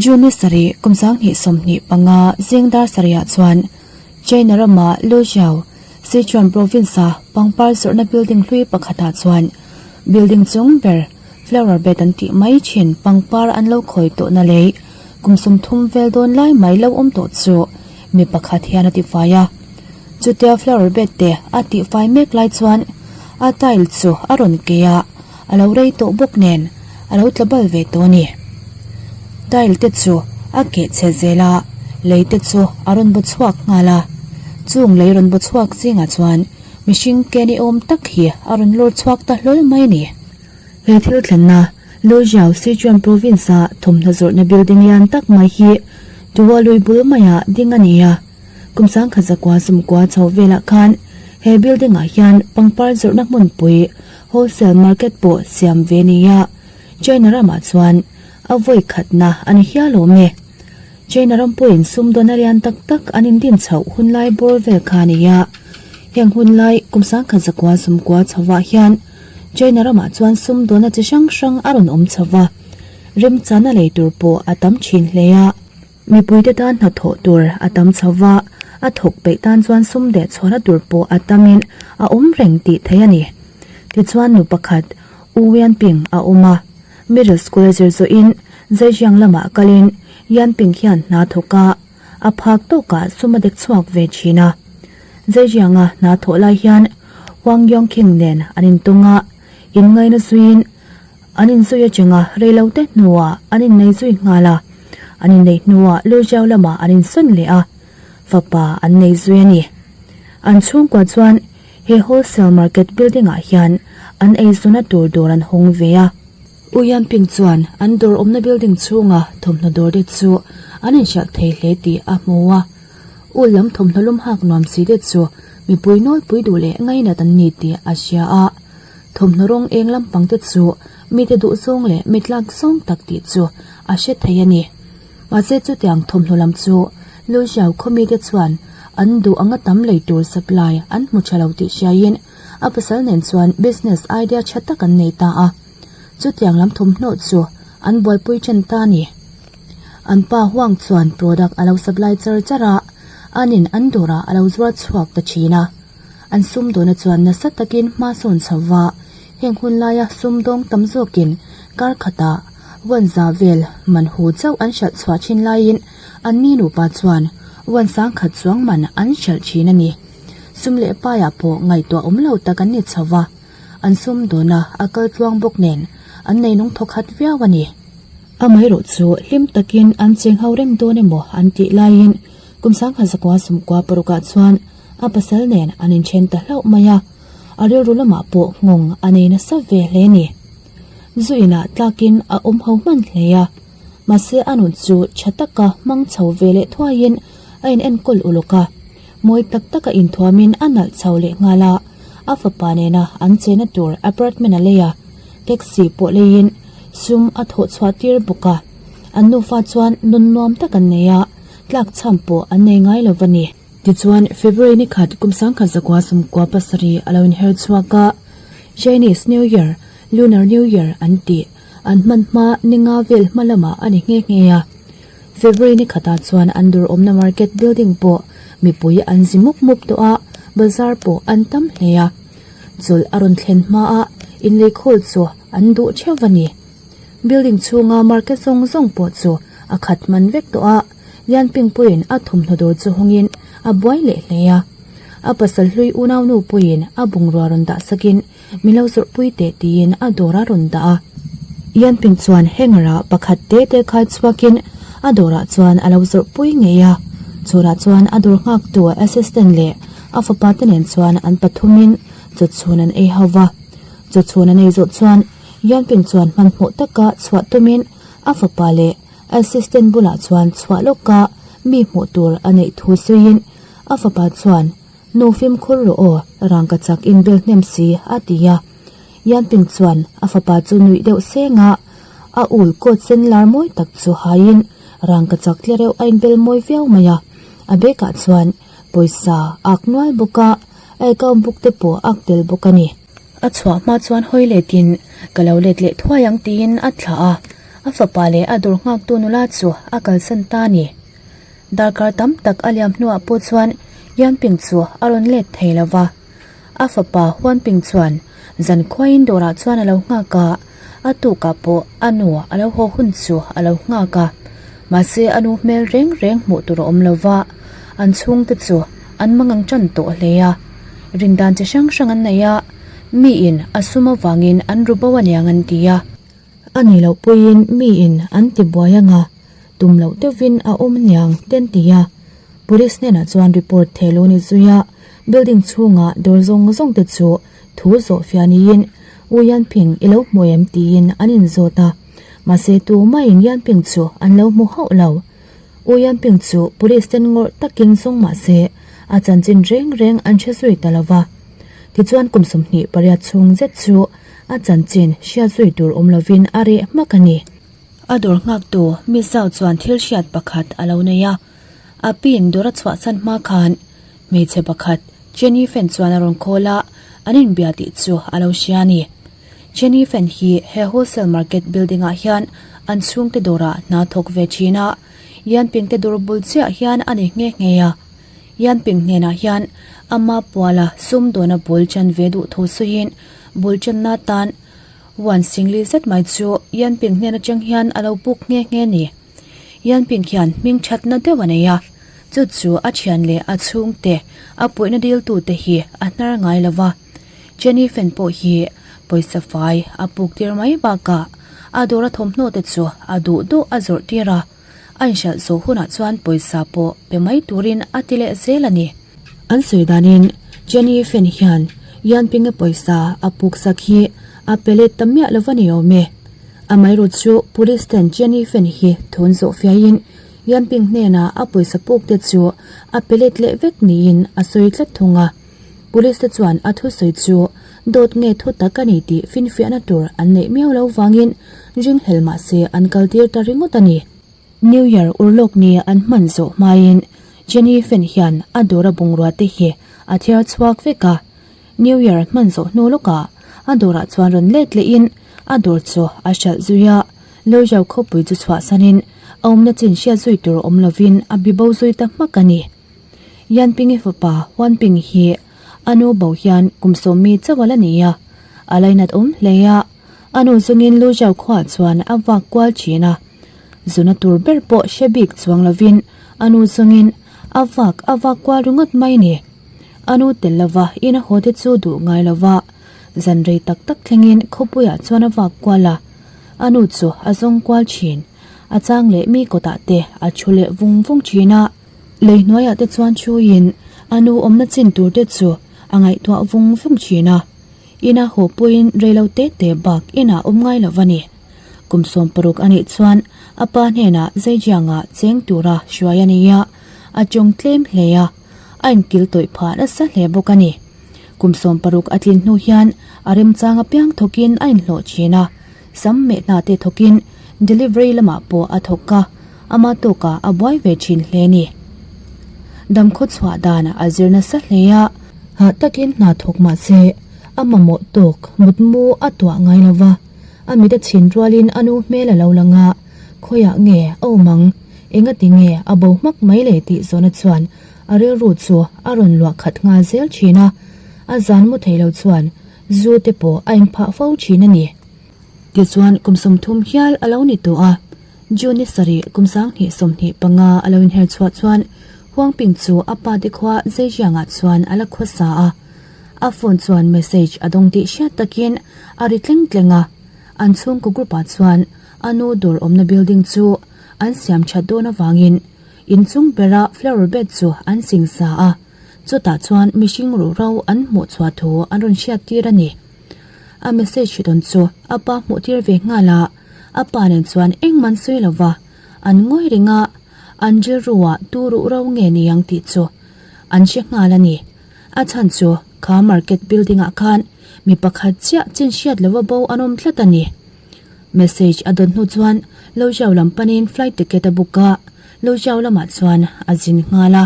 June ni sarih kum 2025 zing dar sarihah chuan China rama Lujiao, Sichuan province-a pangpar zawrhna building hlui pakhatah chuan building chung ber flower bed an tih mai thin pangpar an lo khawi tawhna lei kum 30 vel dawn lai mai lo awm tawh chu mi pakhat hian a tifai a. Chutia flower bed te a tihfai mek lai chuan a tile chu a rawn kei a, a lo rei tawh bawk nen a lo tla bal ve tawh a ni. Tile te chu a keh chhe zel a, lei te chu a rawn baw chhuak nghal a. Chung lei rawn baw chhuak zingah chuan mihring ke ni awm tak hi a rawn lawr chhuak ta hlawl mai a ni. He thil thlenna Lujiao, Sichuan province-a thawmhnaw zawrhna building lian tak mai hi Tuolui bul maiah ding a ni a. Kum 1900 sumkua chho velah khan he building-ah hian pangpar zawrhna hmunpui wholesale market pawh siam ve a ni a, China ramah chuan a vawi khatna a ni hial awm e. China ram pawhin sumdawn a lian tak tak an indin chhoh hunlai bawr vel kha a ni a, heng hunlai kum 1900 sumkua chhovah hian China ramah chuan sumdawnna chi hrang hrang a rawn awm chho va, remchana lei tur pawh a tam thin hle a. Mipuite tan hnathawh tur a tam chho va, a thawk peih tan chuan sum deh chhuahna tur pawh a tamin a awm reng tih theih a ni. Tichuan nu pakhat U Yanping a awm a, middle school a zir zawhin Zhejiang lamah kalin Yanping hian hna thawk a, a phak tawkah sum a dek chhuak ve thin a. Zhejianga hna thawh lai hian Huang Yongqing nen an intawng a, inngaina zuiin An inzui atanga reilote hnuah an innei zui nghal a, an inneih hnuah Lujiao lamah an insawn leh a, fapa an nei zui a ni. An chhungkua chuan he wholesale market building ah hian an eizawna tur dawr an hawng ve a. U Yanping chuan an dawr awmna building chhunga thawmhnaw dawr te chu an inhralh thei hle tih a hmu a. U lam thawmhnaw lum hak nuam si te chu mipui nawlpui duh leh ngainat an ni tih a hria a. Thawmhnaw rawng eng lampang te chu mite duh zawng leh mi tlak zawng tak tih chu a hre thei a ni. Mahse chutiang thawmhnaw lam chu Lujiao khaw mite chuan an duh anga tam lei tur supply an hmu tha lo tih hriaiin a pasal nen chuan business idea tha tak an nei ta a. Chutiang lam thawmhnaw chu an buaipui then ta a ni. An pa Huang chuan product a lo supply char char a, anin an dawrah a lo zuar chhuak ta thin a. An sumdawna chuan nasa takin hma sawn chho va, heng hun laia sumdawng tam zawkin kar khatah wan za vel man hu chauh an hralh chhuah thin laiin an ni nupa chuan wan sang khat chuang man an hralh thin a ni. Sum leh paiah pawh ngaihtuah awm lo tak an ni chho va, an sumdawna a kal tluang bawk nen an neinung thawkhat viau a ni. Amaherawh chu hlim takin an cheng ho reng dawn emaw an tih laiin kum 1900 parukah chuan A pasal nen an inthen ta hlauh mai a, a rilru lamah pawh nghawng a nei nasa ve hle a ni. Zu inah tlakin a awm ho hman hle a, mahse a nun chu tha taka hmang chho ve leh thuaiin a in enkawl uluk a, mawi tak taka inthuamin a nalh chho leh nghal a, a fapa nena an chena tur apartment a lei a, taxi pawh leiin sum a thawh chhuah tir bawk a, an nufa chuan nun nuam tak an nei a, tlakchham pawh an nei ngai lo va ni. Tichuan, February ni khat kum 1997 a lo inher chhuak a, Chinese New Year, Lunar New Year an tih, an hman hma ni nga vel hma lamah a ni nghe nghe a. February ni khatah chuan an dawr awmna market building pawh mipui an zi mup mup tawh a, bazar pawh an tam hle a. Chawlh a rawn thlen hmaa inleikhawl chu an duh theuh a ni. Building chhunga market zawng zawng pawh chu a khat hman vek tawh a. Lianping puiin a thawmhnaw dawr chu hawngin a buai leh hle a. A pasal hlui unaunu puiin a bungrua rawn dah sakin min lo zawrhpui teh tiin a dawr a rawn dah a. Lianping chuan hanger ah pakhat te te khai chhuakin a dawrah chuan a lo zawrhpui ngei a. Chhunah chuan a dawr nghaktu assistant leh a fapa te nen chuan an pathumin chawchhun an ei ho va. Chawchhun an ei zawh chuan Lianping chuan hmanhmawh taka chhuah tumin a fapa leh Assistant bulah chuan chhuah lawka mi hmuh tur a neih thu sawiin a fapa chuan, Nu fimkhur rawh aw, rangka chak inbel hnem si, a ti a. Yanping chuan a fapa chu nuih deuh seng a, a ul coat sen lar mawi tak chu haiin rangka chak tle reuh a inbel mawi viau mai a. A bag ah chuan pawisa ak nual bawk a, a account book te pawh ak tel bawk a ni. A chhuah hma chuan hawi letin, Ka lo let leh thuai ang tiin a thlah a. A fapa leh a dawr nghaktu nula chu a kalsan ta a ni. Darkar tam tak a liam hnuah pawh chuan Yanping chu a rawn let thei lo va. A fapa Huanping chuan zan khuaiin dawrah chuan a lo nghak a, a tukah pawh a nu a lo haw hun chu a lo nghak a. Mahse a nu hmel reng reng hmuh tur a awm lo va, an chhungte chu an mangang tan tawh hle a. Rindan chi hrang hrang an nei a, miin a sum avangin an ru bo aniang an ti a. A nih loh pawhin miin an ti buai anga tum loh deuhin a awm aniang te an ti a. Police hnenah chuan report thei lo ni zui a, building chhunga dawr zawng zawng te chu thu zawh fiah niin U Yanping i lo hmu em tiin an inzawt a. Mahse tumaiin Yanping chu an lo hmu hauh lo. U Yanping chu police ten ngawrh takin zawng mahse a chanchin reng reng an hre zui ta lo va. Tichuan kum 28 chhung zet chu a chanchin hriat zui tur awm lovin a reh hmak a ni. A dawr nghaktu mi zau chuan thil hriat pakhat a lo nei a, a pin dawr a chhuahsan hma khan hmeichhe pakhat Jenny Fan chuan a rawn call a, an inbia tih chu a lo hria a ni. Jenny Fan hi he wholesale market building ah hian an chhungte dawrah hna thawk ve thin a, Yanping te dawr bul chiah hian a ni nghe nghe a. Yanping hnenah hian ama puala sumdawna bul chan ve duh thu sawiin bul channa tan Wan Singli zet mai chu Yanping hnen atang hian a lo buk nghe nghe a ni. Yanping hian hming thatna deuh a nei a, chu chu a thian leh a chhungte a puihna diltute hi a hnar ngai lo va. Jenny Fan pawh hi pawisa fai a puk tir mai bakah a dawra thawmhnaw te chu a duh duh a zawrh tir a. A inhralh zawh hunah chuan pawisa pawh pe mai turin a ti leh zel a ni. An sawi danin Jenny Fan hian Yanping-a pawisa a puksak hi a pe let ta miah lo va ni awm e. Amaherawh chu Police ten Jenny Fan hi thun zawh fiahin Yanping hnenah a pawisa puk te chu a pe let leh vek niin a sawi tlat thung a. Police te chuan a thusawi chu dawt nge thu tak a ni tih finfiahna tur an neih miau lo vangin ringhlel mah se an kaltir ta ringawt a ni. New Year urlawk ni an hman zawh hmain Jenny Fan hian a dawra bungrua te hi a thiar chhuak vek a. New Year hman zawh hnu lawkah a dawrah chuan rawn let lehin a dawr chu a hralh zui a. Lozhau khawpui chu chhuahsanin a awmna chin hriat zui tur awm lovin a bibo zui ta hmak a ni. Yanping-i fapa Huanping hi a nu bo hian kum sawmmi chauh a la ni a, a lainat awm hle a. A nu chungin Luzhau khuaah chuan a vak kual thin a, zuna tur ber pawh hre bik chuang lovin a nu chungin a vak a vak kual ringawt mai ni. A nu tel lova in a haw te chu duh ngai lova, zan rei tak tak thlengin khawpuiah chuan a vak kual a, a nu chu a zawng kual thin. A chang leh mi kawtah te a thu leh vung vung thin a. Lei hnuaiah te chuan thuin a nu awmna chin tur te chu a ngaihtuah vung vung thin a. Ina haw puiin reilo te te bak inah awm ngai lo va ni. Kum 60 a nih chuan a pa hnenah Zhejiang-ah cheng tura hruai a ni a, a tawng tlem hle a, a inkil tawih phah nasa hle bawk a ni. Kum 60 a tlin hnu hian a remchang apiang thawkin a inhlawh thin a. Sam mehna te thawkin delivery lamah pawh a thawk a, ama tawkah a buai ve thin hle a ni. Damkhaw chhuah dan a zir nasa hle a, hah takin hna thawk mah se a mamawh tawk mutmu a tuah ngai lo va, a mit a chhin rualin a nu hmel a lo lang a, khawiah nge a awm ang, engati nge a bo hmak mai le tih zawhna chuan a rilru chu a rawn luah khat nghal zel thin a, a zan mu thei lo chuan Zu te pawh a inphah fo thin a ni. Tichuan kum 30 hial a lo ni tawh a, June ni sarih kum 2025 a lo inher chhuah chuan Huangping chu a pa te khua Zhejiang-ah chuan a la khawsa a. A phone chuan message a dawng tih hriat takin a ri tleng tleng a. An chhungkaw group-ah chuan a nu dawr awmna building chu an siam that dawn avangin inchung bera flower bed chu an singsa a. Chutah chuan mihring ruhro an hmuh chhuah thu an rawn hriat tir a ni. A message dawn chu a pa hmuh tir ve nghal a, a pa nen chuan engmah sawi lo va, an ngawi reng a, an rilruah tu ruhro nge ni ang tih chu an hre nghal a ni. A chhan chu kha market building ah khan mi pakhat chiah chin hriat lova bo an awm tlat a ni. Message a dawn hnu chuan Lozhau lam panin flight ticket a book a, Lozhau lamah chuan a zin nghal a.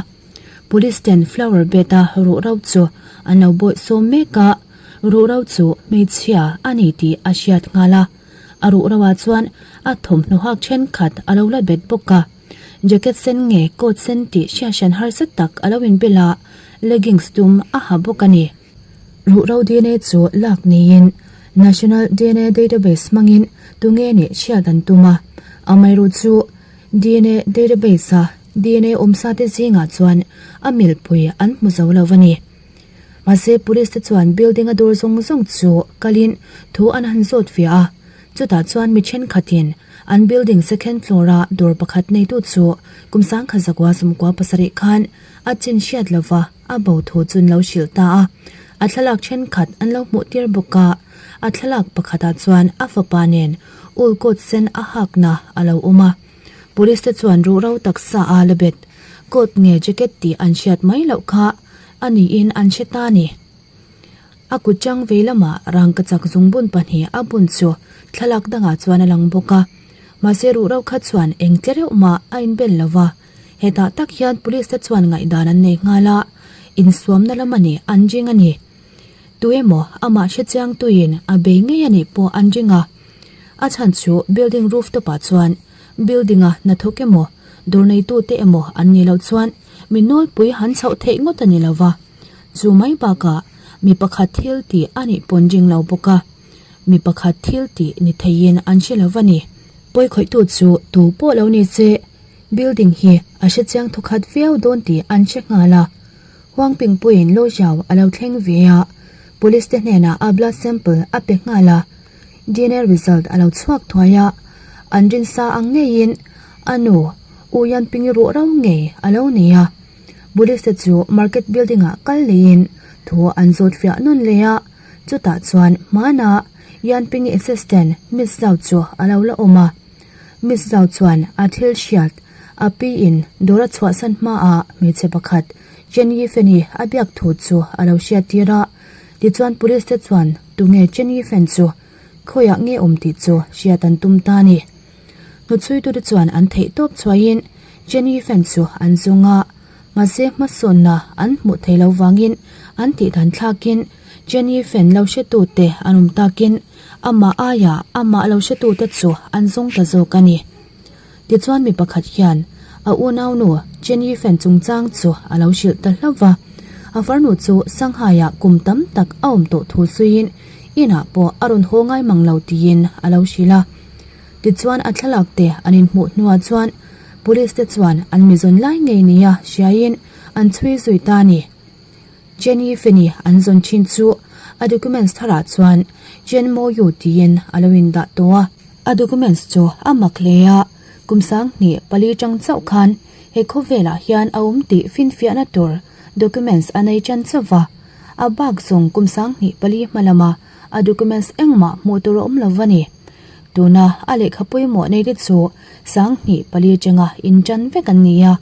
Police ten flower bed a ruhro chu an lo bawih sawm mek a, ruhro chu hmeichhia a ni tih a hriat nghal a. A ruh roah chuan a thawmhnaw hak thenkhat a lo la bet bawk a. Jacket sen nge coat sen tih hriat hran harsa tak a lo inbel a, leggings dum a ha bawk a ni. Ruhro dna chu lak niin National dna Database hmangin tunge nih hriat an tum a, amaherawh chu dna database-a dna awmsa te zingah chuan a milpui an hmu zo lo a ni. Mahse police te chuan building a dawr zawng zawng chu kalin thu an han zawt fiah a, chutah chuan mi thenkhatin an building second floor a dawr pakhat neitu chu kum sangkhat zakua sawmkua pasarih khan a chin hriat lova a bo thu chu an lo hrilh ta a, a thlalak thenkhat an lo hmuh tir bawk a, a thlalak pakhatah chuan a fapa nen ul coat sen a hakna a lo awm a, police te chuan ruhro taksa a la bet coat nge jacket tih an hriat mai loh kha. A niin an hre ta ni. A kut chang vei lamah rangkachak zungbun pahnih a bun chu thlalak dangah chuan a lang bawk a. Mahse ruhro kha chuan eng tle reuh mah a inbel lo va. Hetah tak hian police te chuan ngaihdan an nei nghal a, insuamna lam a nih an ring a ni. Tu emaw amah hre chiang tuin a bei ngei a nih pawh an ring a. A chhan chu building rooftop ah chuan building a hnathawk emaw dawr neitute emaw an nih loh chuan Mi nawlpui han chhoh theih ngawt a ni lo va, chu mai bakah mi pakhat thil tih a nih pawn ring lo bawk a, mi pakhat thil tih ni theiin an hre lo va ni. Pawikhawihtu chu tu pawh lo ni se, building hi a hre chiang thawkhat viau dawn tih an hre nghal a. Huang Pingpuiin Lozhao a lo thleng ve a, police te hnenah a blood sample a pe nghal a. Dna result a lo chhuak thuai a, an rinsa ang ngeiin a nu U Yanping-i ruh ro ngei a lo nei a. Police te chu market building ah kal leiin thu an zawt fiah nawn leh a, chutah chuan hmana Yanping-i assistant Miss Zhao chu a lo la awm a. Miss Zhao chuan a thil hriat a piin dawr a chhuahsan hmaah hmeichhe pakhat Chen Yifeng-i a biak thu chu a lo hriattir a. Tichuan police te chuan tunge Chen Yifen chu khawiah nge awm tih chu hriat an tum ta a ni. Hnuchhuitute chuan an theih tawp chhuahin Chen Yifen chu an zung a, mahse hmasawnna an hmuh thei lo vangin an tih dan thlakin Chen Yifen lo hretute an awm takin amah aia amah lo hretute chu an zawng ta zawk a ni. Tichuan mi pakhat hian a unaunu Chen Yifen chungchang chu a lo hrilh ta hlauh va. A farnu chu Shanghai-ah kum tam tak a awm tawh thu suiin inah pawh a rawn haw ngai mang lo tiin a lo hrilh a. Tichuan a thlalak te an inhmuh hnuah chuan Police te chuan an mizawn lai ngei nia hriaiin an chhui zui ta a ni. Chen Yifeni an zawn thin chu a documents tharah chuan Chen Moyu tiin a lo indah tawh a. A documents chu a mak hle a, kum sanghnih pali tang chauh khan he khawvelah hian a awm tih finfiahna tur documents a nei tan chauh va, a bak zawng kum sanghnih pali hma lama a documents engmah hmuh tur a awm lo va ni. Tuna a lehkha pawimawh nei te chu sanghnih pali atanga intan vek an ni a,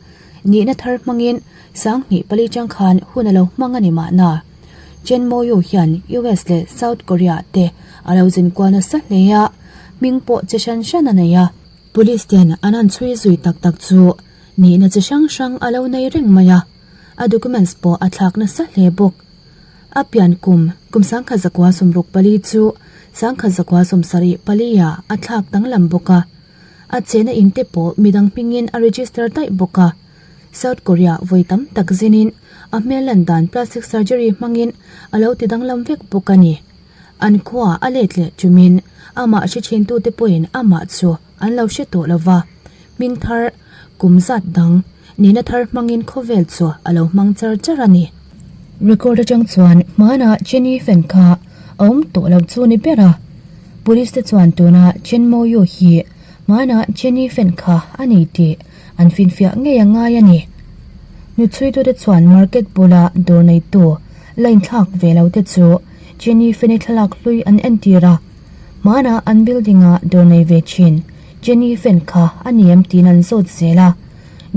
nihna thar hmangin sanghnih pali tang khan hun a lo hmang a ni mahna. Chen Moyu hian US leh South Korea te a lo zin kual nasa hle a, hming pawh chi hran hran a nei a. Police ten an han chhui zui tak tak chu nihna chi hrang hrang a lo nei reng mai a, a documents pawh a thlak nasa hle bawk. A pian kum, kum sangkhat zakua 64 chu sangkhat zakua 74 ah a thlak danglam bawk a. A chena in te pawh midang hmingin a register daih bawk a. South Korea vawi tam tak zinin a hmel lan dan plastic surgery hmangin a lo ti danglam vek bawk a ni. An khua a let leh tumin amah hre thintute pawhin amah chu an lo hre tawh lo va, hming thar, kum zat dang, nihna thar hmangin khawvel chu a lo hmang char char a ni. Record atang chuan hmanah Jenny Fan kha a awm tawh lo chu ni ber a, police te chuan tuna Chen Moyu hi hmanah Jenny Fan kha a ni tih an finfiah ngei a ngai a ni. Hnuchhuitute chuan market bula dawr neitu la inthlak ve lo te chu Jenny Feni thlalak hlui an entir a, hmanah an building-a dawr nei ve thin Jenny Fen kha a ni em tiin an zawt zel a.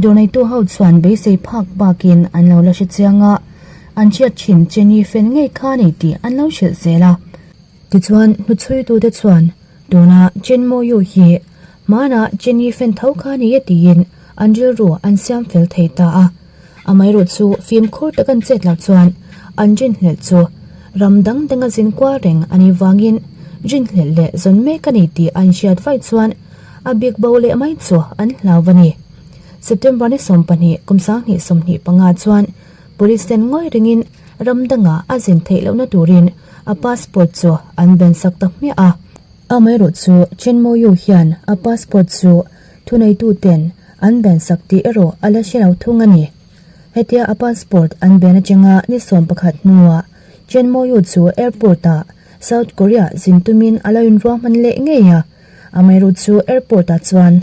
Dawr neitu ho chuan beisei phak bakin an lo la hre chiang a, an hriat thin Jenny Fen ngei kha a ni tih an lo hrilh zel a. Tichuan hnuchhuitute chuan Tuna Chen Moyu hi hmanah Chen Yifen tho kha ni e tiin an rilru an siam fel thei ta a. Amaherawh chu fimkhur tak an chet loh chuan an rinhlelh chu ram dang danga zin kual reng a nih vangin Rinhlelh leh zawn mek a ni tih an hriat vaih chuan a bik bo leh mai chu an hlau a ni. September ni 12 kum 2025 chuan Police ten ngawi ringin ram dangah a zin theih lohna turin a passport chu an ban sak ta hmiah a. Amaherawh chu Chen Moyu hian a passport chu thuneituten an ban sak tih erawh a la hre lo thung a ni. Hetia a passport an ban atanga ni 11 hnuah Chen Moyu chu airport-ah South Korea zin tumin a lo inruahman leh ngei a, amaherawh chu airport-ah chuan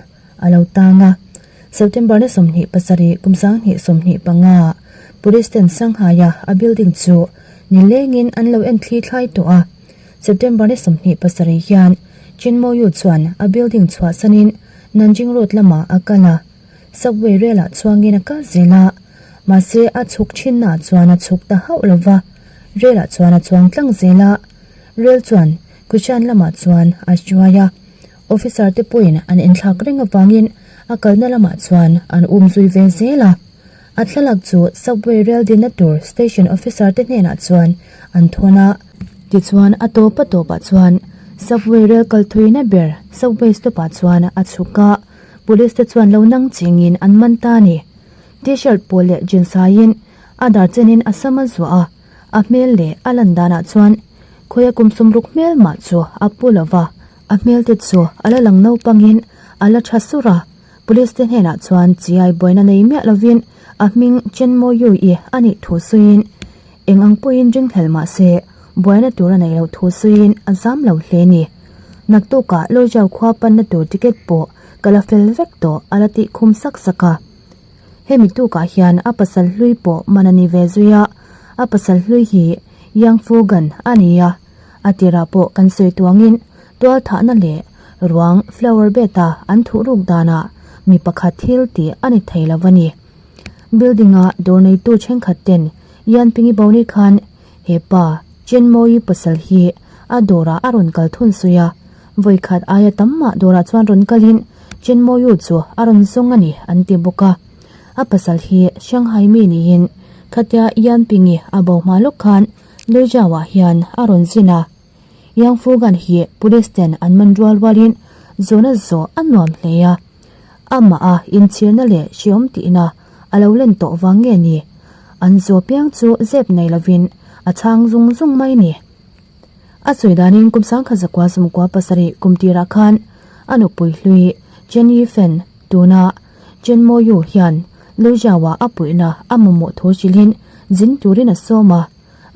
a lo tang a. September ni 27 kum 2025 Police ten Shanghai-a a building chu nilengin an lo en thli thlai tawh a. September ni 27 hian Chen Moyu chuan a building chhuahsanin Nanjing Road lamah a kal a. Subway relah chuangin a kal zel a, mahse a chhuk thinnaah chuan a chhuk ta hauh lo va, relah chuan a chuang tlang zel a, rel chuan Kushan lamah chuan a hruai a, officer te pawhin an enthlak reng avangin a kalna lamah chuan an um zui ve zel a. A thlalak chu subway rel dinna tur station officer te hnenah chuan an thawn a. Tichuan a tawp a tawpah chuan subway rel kal thuina ber subway stop ah chuan a chhuk a. Police te chuan lo nang chingin an man ta a ni. T-shirt pawl leh jeans haiin a dar chenin a sam a zuah a, a hmel leh a lan danah chuan khawia kum sawmruk hmel mah chu a pu lo va, a hmel te chu a la lang naupangin a la tha sur a. Police te hnenah chuan chiai buaina nei miah lovin a hming Chen Moyui a nih thu sawiin Eng ang pawhin ringhlel mah se, buaina tur a neih loh thu sawiin a zam lo hle ni. Naktukah Lawjau khua panna tur ticket pawh ka la fel vek tawh a la tih khum sak sak a. Hemi tukah hian a pasal hlui pawh man a ni ve zui a, a pasal hlui hi Yang Fugan a ni a, a tirah pawh kan sawi tuangin tualthahna leh ruang flower bed-a an thuhruk danah mi pakhat thil tih a ni thei lo a ni. Building-a dawr neitu thenkhat ten Yanpingi Boni khan he pa Chen Moyi pasal hi a dawrah a rawn kal thun sawi a, vawi khat aia tam mah dawrah chuan rawn kalin Chen Moyu chu a rawn zawng a ni an ti bawk a. A pasal hi Shanghai mi niin khatia Yanpingi a bo hma lawk khan Luizhou-ah hian a rawn zin a. Yang Fugan hi police ten an man rual rualin zawhna zawh a nuam hle a. Amah a inchhirna leh hreawm tihna a lo len tawh vang nge ni? An zawh piang chu zep nei lovin a chhang zung zung mai ni. A sawi danin kum sangkhat zakua sawmkua pasarih kum tirah khan a nupui hlui Chen Yifen tuna Chen Moyu hian Luizhou-ah a puihna a mamawh thu hrilhin zin turin a sawm a.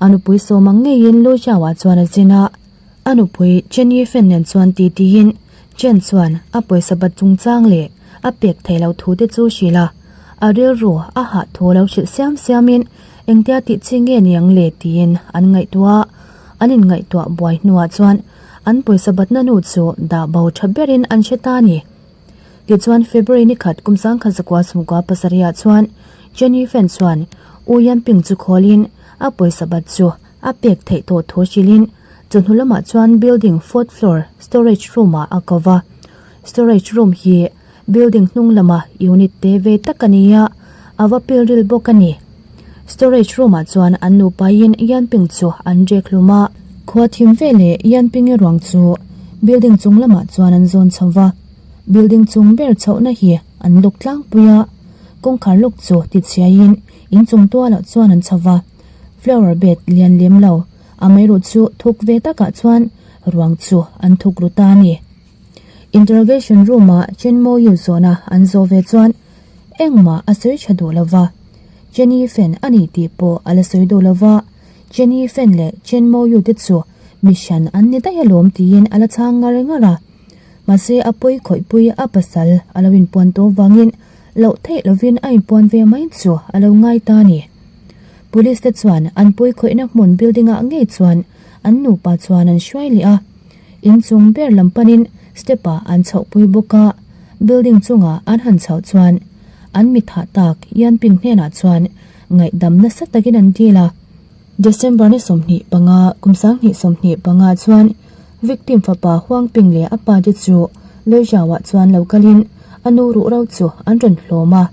A nupui sawm ang ngeiin Luizhou-ah chuan a zin a. A nupui Chen Yifen nen chuan titiin Chen chuan a pawisa bat chungchang leh a pek theih loh thu te chu hrilh a, a rilru a hah thu lo hrilh siam siamin engtia tih chi nge ni ang le tiin an ngaihtuah a, an inngaihtuah buai hnuah chuan an pawisa batna nu chu dah bo tha berin an hre ta a ni. Tichuan February ni khat kum sangkhat zakua sumkua pasarihah chuan Chen Yifen chuan U Yanping chu khawlin a pawisa bat chu a pek theih tawh thu hrilhin Chawhnu lamah chuan building fourth floor storage room ah a ko va. Storage room hi building hnung lama unit te ve tak a ni a, a va pil ril bawk a ni. Storage room ah chuan an nupain Yanping chu an rek hlum a. Khua thim ve leh Yanping-i ruang chu building chung lamah chuan an zawn chho va. Building chung ber chhohna hi an luk tlangpui a, kawngkhar luk chu tichhiaiin inchung tualah chuan an chho va. Flower bed lian lem lo. Amaherawh chu thuk ve takah chuan ruang chu an thuk ru ta a ni. Interrogation room ah Chen Moyu zawhna an zawh ve chuan engmah a sawi tha duh lova. Chen Yifen a ni tih pawh a la sawi duh lova, Chen Yifen leh Chen Moyu te chu mi hran an ni daih alawm tiin a la chhang ngar ngar a. Mahse a pawi khawihpui a pasal a lo inpuan tawh vangin loh theih lovin a inpuan ve mai chu a lo ngai ta a ni. Police te chuan an pawi khawihna hmun building ah ngei chuan an nupa chuan an hruai leh a, inchung ber lam panin step ah an chhoh pui bawk a, building chungah an han chhoh chuan an mi thah tak Yanping hnenah chuan ngaihdam nasa takin an dil a. December ni 25 kum 2025 chuan victim fapa Huang Ping leh a pa te chu Luizhou ah chuan lo kalin a nu ruh ro chu an rawn hlawm a.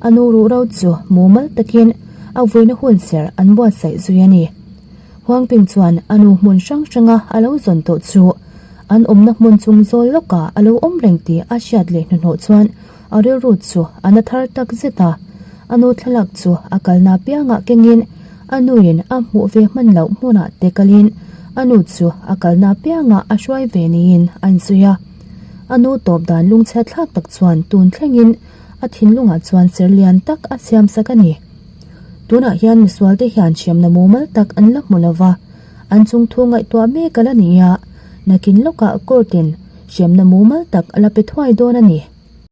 A nu ruh ro chu mumal takin a vuina hun serh an buatsaih zui a ni. Huang Ping chuan a nu hmun hrang hranga a lo zawn tawh chu. An awmna hmun chung zawl lawkah a lo awm reng tih a hriat leh hnuhnawh chuan a rilru chu a na thar tak zet a. A nu thlalak chu a kalna piangah kengin a nuin a hmuh ve hman loh hmunah te kalin a nu chu a kalna piangah a hruai ve niin a insawi a. A nu tawp dan lungchhiat thlak tak chuan tun thlengin a thinlungah chuan ser lian tak a siam sak a ni. Tunah hian misualte hian hriamna mumal tak an la hmu lova, an chungthu ngaihtuah mek a la ni a, nakin lawkah court-in hriamna mumal tak a la pe thuai dawn a ni.